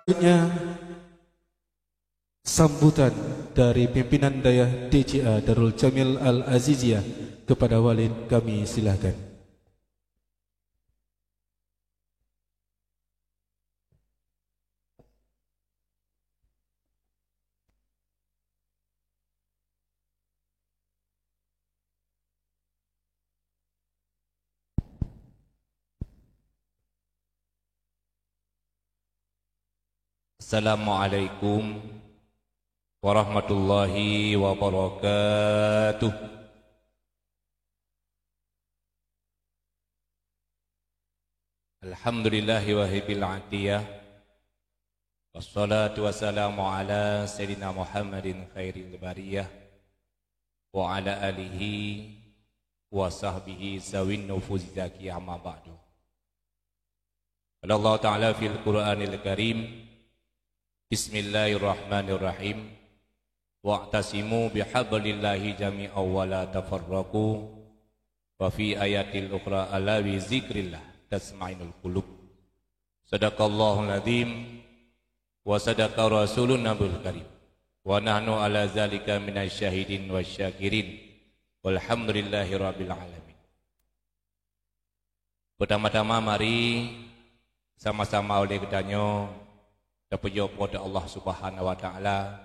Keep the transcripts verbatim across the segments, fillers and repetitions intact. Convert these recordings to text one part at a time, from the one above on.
Selanjutnya, sambutan dari pimpinan Dayah D C A Darul Jamil Al-Aziziyah kepada Walid, kami silahkan. Assalamualaikum warahmatullahi wabarakatuh. Alhamdulillahi wahibil atiyah. Wassalatu wassalamu ala sayyidina Muhammadin khairil bariyah wa ala alihi wa sahbihi zawin nufuzi zakiyah, amma ba'du. Qala Allah Ta'ala fil Qur'anil Karim, Bismillahirrahmanirrahim. Wa'tasimu bihablillahi jami'an wa la tafarraqu. Wa fi ayatil ukhra ala bi zikrillah tasmainul qulub. Sadaqallahul azim wa sadaqa rasulun nabiyul karim. Wa nahnu ala zalika minasy syahidin wasyakirin. Walhamdulillahi rabbil alamin. Peutama-tama mari sama-sama oleh geutanyoe tapujoe Po teu Allah Subhanahu wa Ta'ala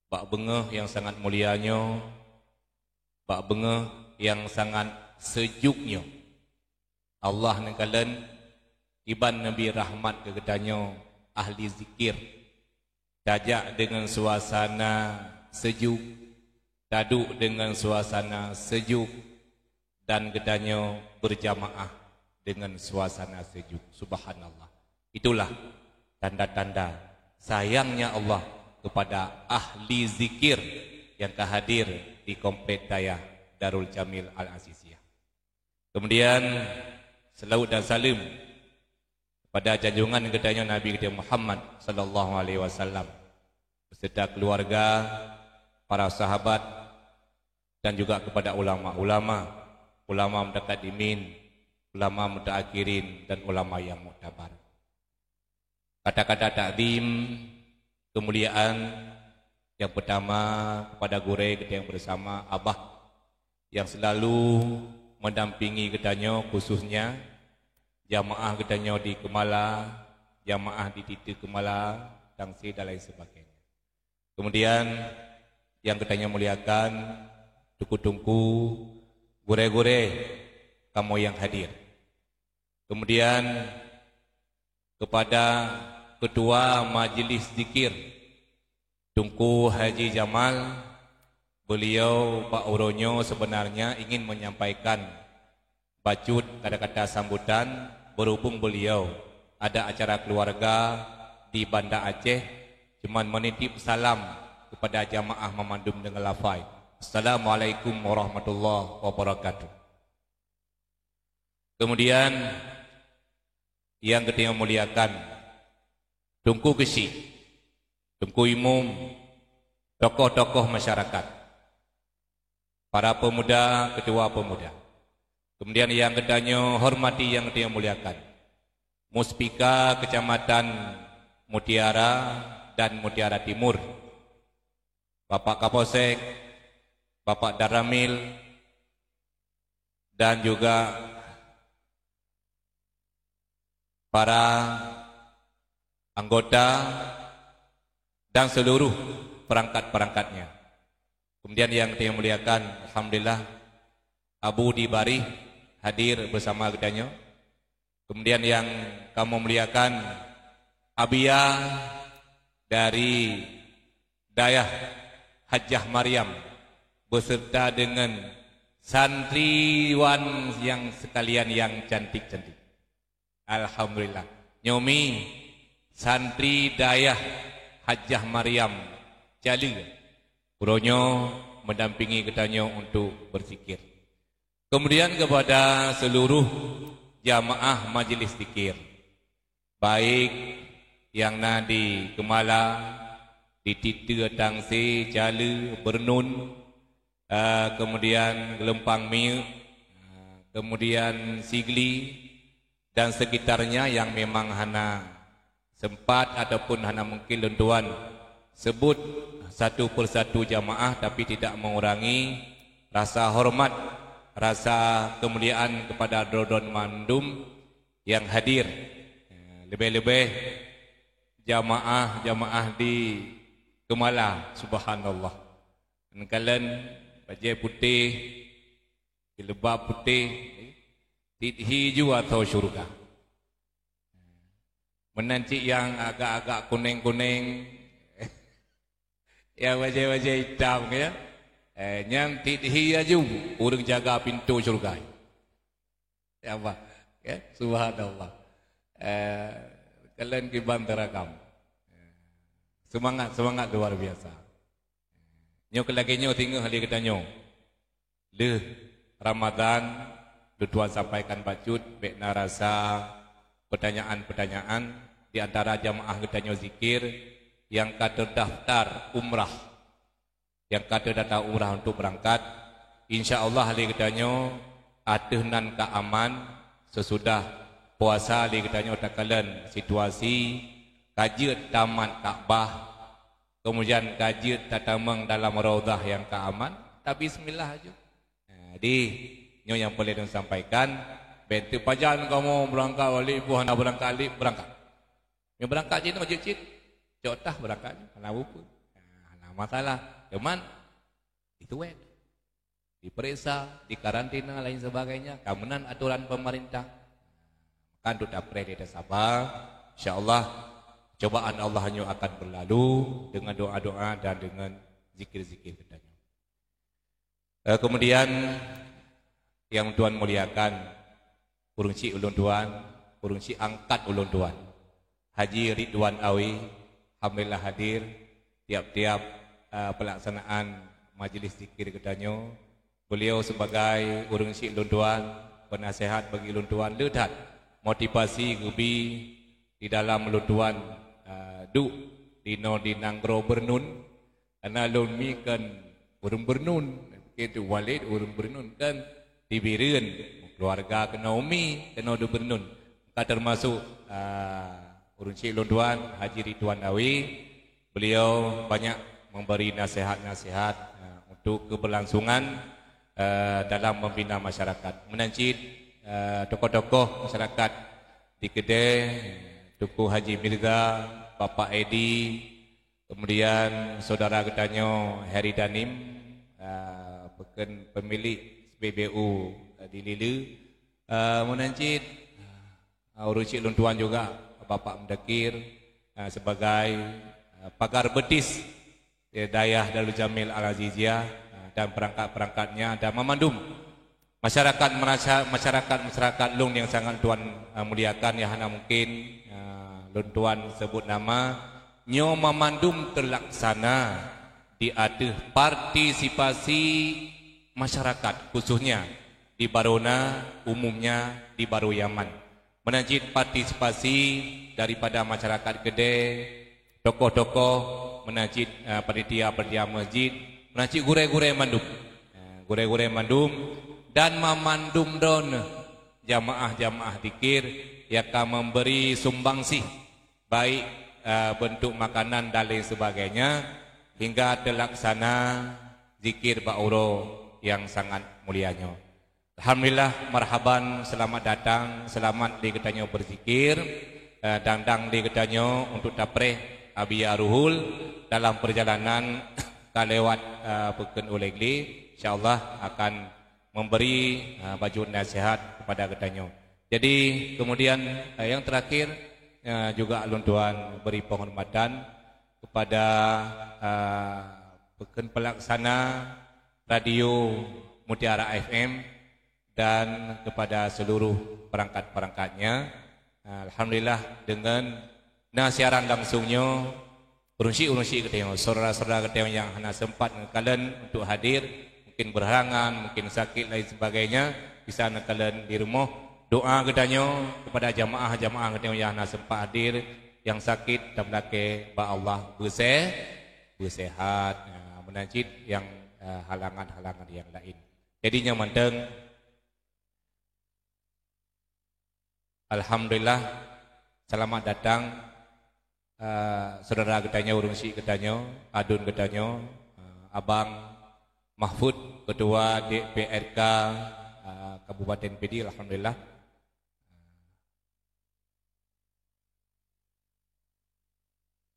bak beungoh nyang sangat mulia nyoe, bak beungoh nyang sangat sejuk nyoe. Allah neukalon iban neubi rahmat keu geutanyoe ahli zikir. Tajak deungon suasana sejuk, taduek deungon suasana sejuk, dan geutanyoe beujamaah deungon suasana sejuk. Subhanallah. Itulah tanda-tanda sayangnya Allah kepada ahli zikir nyang ka hadir di Komplek Dayah Darul Jamil Al-Aziziyah. Kemudian, seulaweuet dan saleuem kepada junjungan geutanyoe Nabi geutanyoe Muhammad sallallahu alaihi wasallam, beserta keluarga, para sahabat, dan juga kepada ulama-ulama, ulama mutaqaddimin, ulama mutaakhirin, dan ulama yang muktabar. Kata-kata takzim, kemuliaan, yang pertama kepada gurée geutanyoe bersama, abah yang selalu mendampingi geutanyoe, khususnya jamaah geutanyoe di Keumala, jamaah di Tite Keumala, Tangse dan lain sebagainya. Kemudian yang geutanyoe muliakan, teungku-teungku, gurée-gurée kamoe yang hadir. Kemudian kepada Ketua Majelis Zikir, Teungku Haji Jamal, beliau bak uroe nyoe sebenarnya ingin menyampaikan bacut kata-kata sambutan, berhubung beliau ada acara keluarga di Banda Aceh, cuman menitip salam kepada jamaah memandum dengan lafai, "Assalamualaikum warahmatullahi wabarakatuh." Kemudian, yang geutanyoe muliakan, Teungku Keuchik, Teungku Imum, tokoh-tokoh masyarakat, para pemuda, ketua pemuda. Kemudian yang geutanyoe hormati, yang geutanyoe muliakan, Muspika Kecamatan Mutiara dan Mutiara Timur, Bapak Kapolsek, Bapak Danramil, dan juga para anggota dan seluruh perangkat-perangkatnya. Kemudian yang saya muliakan, alhamdulillah, Abu di Barih hadir bersama geutanyoe. Kemudian yang kamoe muliakan, Abia dari Dayah Hajah Mariam beserta dengan santriwan yang sekalian yang cantik-cantik. Alhamdulillah. Nyoe mi santri Dayah Hajah Mariam Cale, uroe nyoe mendampingi geutanyoe untuk berzikir. Kemudian kepada seluruh jamaah majelis zikir, baik nyang na di Keumala, di Tite, Tangse, Cale, Beurneun, eh, kemudian Geulumpang Miyueb, eh, kemudian Sigli dan sekitarnya yang memang hana sempat ataupun hana mungkin lôn tuan sebut satu persatu jamaah, tapi tidak mengurangi rasa hormat, rasa kemuliaan kepada droe-droe mandum yang hadir. Lebih-lebih jamaah-jamaah di Keumala, subhanallah. Neukalon bajée putéh, jilbab putéh, tiet hi ju ateueh syeuruga. Meunan cit nyang agak-agak kunéng-kunéng, nyang bajée-bajée itam, ya. Eh, nyan tiet hi laju ureuëng jaga pintoe syeuruga. Ya Allah, ya, subhanallah. Eh, kalian kiban terakam. Semangat, semangat luar biasa. Nyoe keu lagée nyoe singoh lé geutanyoe. Lheueh Ramadan, lôn tuan sampaikan bacut, bék na rasa pertanyaan-pertanyaan di antara jamaah geutanyoe zikir yang ka terdaftar umrah, yang ka terdaftar umrah untuk berangkat. Insya Allah lé geutanyoe ateueh nan ka aman, sesudah puasa lé geutanyoe takalon situasi, ka jeuet tamat Ka'bah, kemudian ka jeuet tatamong dalam raudhah nyang ka aman, tabismillah aju. Nah, jadi, nyoe nyang peureulée lôn sampaikan, bék teupajan kamoe beurangkat, wali boh hana beurangkat, lé beurangkat. Nyang beurangkat jinoe jeuet cit, cok tah beurangkat, hana peue-peue. Nah, hana masalah. Cuman, itu wéh. Diperiksa, dikarantina, lain sebagainya. Ka meunan atoran pemerintah. Kan tu tapreh dia saba. Insya Allah, cobaan Allah nyoe akan berlalu dengan doa-doa dan dengan zikir-zikir kita. Eh, kemudian, yang Tuhan muliakan, ureuëng syik ulôn tuan, ureuëng syik angkat ulôn tuan, Haji Ridwan Awi, alhamdulillah hadir tiap-tiap, eh, pelaksanaan majlis zikir geutanyoe. Beliau sebagai ureuëng syik ulôn tuan, penasehat bagi ulôn tuan le that motivasi geubi di dalam ulôn tuan, eh, duek di noe di nanggroe Beurnun, karena lôn mi kan ureuëng Beurnun, mungkin tu Walid ureuëng Beurnun kan di Bireuen, keluarga keunoe umi keunoe di Beurnun. Ka termasuk, ah, ureuëng syik lôn tuan, Haji Ridwan Awi, beliau banyak memberi nasihat-nasihat, ah, untuk keberlangsungan, eh, dalam membina masyarakat. Meunan cit, eh, tokoh-tokoh masyarakat di Keudeh, Teungku Haji Mirza, Bapak Edi, kemudian saudara geutanyoe Heri Danim, eh, peukeun pemilik S P B U, eh, di Lile. Eh, meunan cit, eh, ureuëng syik lôn tuan juga, Bapak Mudakir, eh, sebagai, eh, pagar betis, eh, Dayah Darul Jamil Al Aziziyah, eh, dan perangkat-perangkatnya dan memandum masyarakat merasa, masyarakat-masyarakat lôn yang sangat tuan, eh, muliakan, yang hana mungkin, eh, lôn tuan sebut nama, nyoe mamandum terlaksana di ateueh partisipasi masyarakat, khususnya di Barona, umumnya di Baro Yaman. Meunan cit partisipasi daripada masyarakat Keudeh, tokoh-tokoh, meunan cit, eh, panitia-panitia masjid, meunan cit gurée-gurée mandum. Eh, gurée-gurée mandum dan mamandum droeneuh jamaah-jamaah zikir nyang ka memberi sumbangsih, baik, eh, bentuk makanan dan lain sebagainya, hingga terlaksana zikir bak uroe yang sangat mulia nyoe. Alhamdulillah, marhaban, selamat datang, selamat lé geutanyoe berzikir, eh, dang-dang lé geutanyoe untuk tapreh Abi Ruhul dalam perjalanan ka lewat, eh, peukeun ulée glé. Insya Allah akan memberi, eh, baju nasihat kepada geutanyoe. Jadi, kemudian, eh, yang terakhir, eh, juga lôn tuan beri penghormatan kepada, eh, peukeun pelaksana Radio Mutiara F M dan kepada seluruh perangkat-perangkatnya. Alhamdulillah, dengan na siaran langsung nyoe, ureuëng syik-ureuëng syik geutanyoe, saudara-saudara geutanyoe nyang hana sempat neukalon untuk hadir, mungkin berhalangan, mungkin sakit, lain sebagainya, bisa neukalon di rumoh. Doa geutanyoe kepada jamaah-jamaah geutanyoe nyang hana sempat hadir, nyang sakit, tapeulakée bak Allah beusé-, beusehat. Ya, meunan cit nyang, eh, halangan-halangan nyang laén. Jadi, nyoe mantong, alhamdulillah, selamat datang eh, saudara geutanyoe, ureuëng syiek geutanyoe, adun geutanyoe, eh, Abang Mahfud, Ketua D P R K, eh, Kabupaten Pidie, alhamdulillah.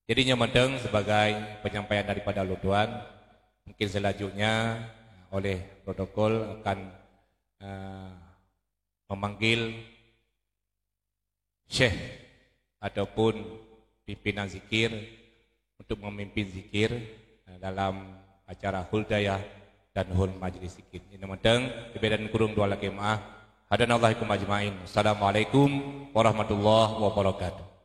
Jadi nyoe mantong sebagai penyampaian daripada ulôn tuan. Mungkin selanjutnya oleh protokol akan, eh, memanggil syekh ataupun pimpinan zikir untuk memimpin zikir, eh, dalam acara hul dayah dan hul majlis zikir. Nyoe mantong, leubeh dan kureueng dua lakée meu'ah. Hadanallahu wa iyyakum ajmain. Assalamualaikum warahmatullahi wabarakatuh.